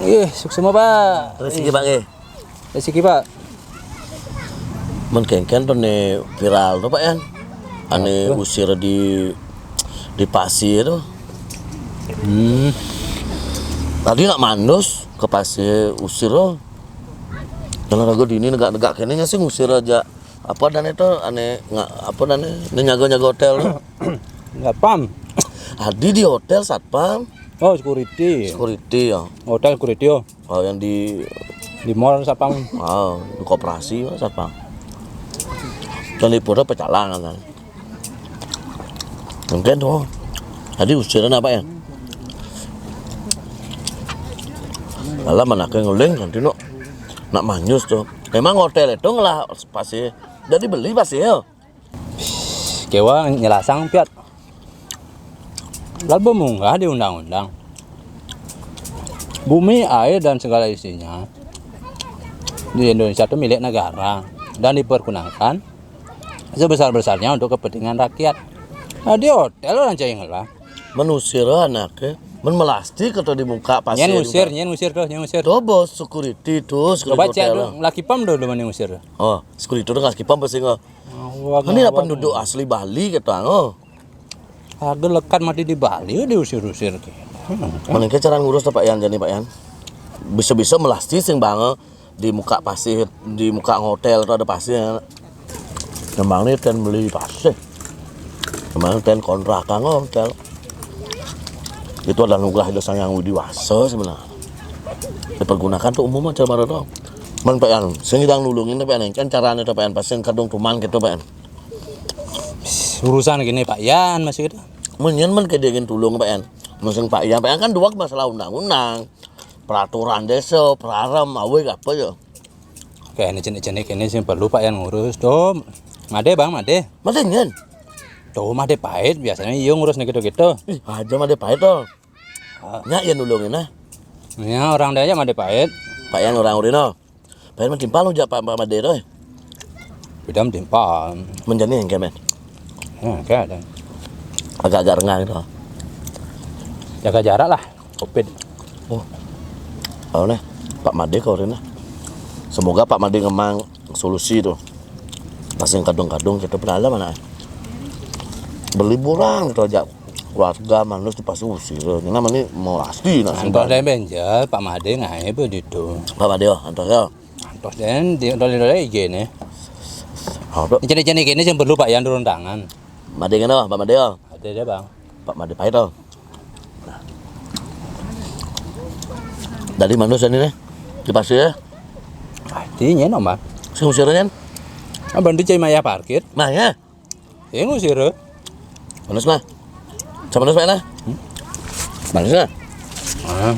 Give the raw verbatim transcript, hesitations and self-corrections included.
Ih, suksma, Pak. Rezeki, Pak, nggih. Rezeki, Pak. Men kéngkén to né viral to, Pak Yan. Ané usir di, di pasir to. Hmm. Tadi nak mandus ke pasir usir to. Kalau ragu dini negak-negak kéné nya sing usir aja. Apa dan itu ané nga-, apa dan ini nyaga-nyaga hotel to? Satpam. Adi di hotel satpam. Oh, security. Security ya. Hotel security, oh. Oh, yang di Di mall satpam. Oh, di koperasi mah satpam. Kan di pura pecalang kan. Mungkin tuh. Tadi usiran apa ya? Alah, mana ke nguling kan tino. Nak manyus tuh. Emang hotel itu ngelah pasti. Jadi beli pasti ya. Kéwala nyelasang piat. Lalu munggah di undang-undang. Bumi, air, dan segala isinya di Indonesia itu milik negara dan dipergunakan sebesar-besarnya untuk kepentingan rakyat. Nah, di hotel orang cai ngelah. Men usir anaké, men melastik atau di muka pasir. Nyén usir, nyén usir tuh, nyén usir. Tuh bos security tuh, security. Coba cek hotel tuh, laki pam dulu mana usir. Oh, security tuh laki pam pasti nggak. Ini penduduk asli Bali gitu, oh. Harga lekat mati di Bali diusir-usir gitu. Mending cara ngurus tuh, Pak Yan, jadi Pak Yan. Bisa-bisa melastik sing banget di muka pasir, di muka hotel tuh ada pasir. Memang ini ten beli pasir. Memang ten kontrakan hotel. Itu adalah nugrah dosa yang widiwasa sebenarnya. Dipergunakan tuh umum aja marah tuh. Men Pak Yan, sing ngidang nulungin Pak Yan, kan caranya tuh Pak Yan, pasti kadung tuman gitu Pak Yan. Urusan gini Pak Yan masih gitu. Menyen men kedengin tulung Pak Yan. Masing Pak Yan, Pak Yan kan dua masalah undang-undang, peraturan desa, perarem, awik apa ya. Oke, ini jenis-jenis ini sih perlu Pak Yan ngurus tuh. Made Bang, made. Made nyen. Tuh made pahit biasanya iya ngurus nih gitu-gitu. Ih, aja made pahit tuh. Ah. Nya iya nulungin nah. Ya orang dia aja made pahit. Pak Yan orang urino. Pak Yan mah timpal aja Pak Pak Made tuh. Bidam timpal. Menjani yang kemen. Ya, kayak ada. Agak-agak rengah gitu. Jaga jarak lah, covid. Oh. Kalau nih, Pak Made kau Rina. Semoga Pak Made ngemang solusi tuh. Pas yang kadung-kadung kita pernah ada mana? Berliburan gitu aja. Warga manus di pasti usir. Ini namanya mau lasti nak. Antos deh benjel, Pak Made ngai begitu. Pak Made, oh, antos ya. Antos deh di dole dole I G nih. Apa? Jenis-jenis gini yang perlu Pak Yan turun tangan. Made ngene, Pak Made ya. Ada deh Bang. Pak Made pahit tuh. Dari mana sini nih? Di pasir ya? Artinya no Bang. Sing usirnya? Abang di Cai Maya parkir. Nah ya. Sing usir. Manus mah. Sama manus mana? Manus mah. Ah.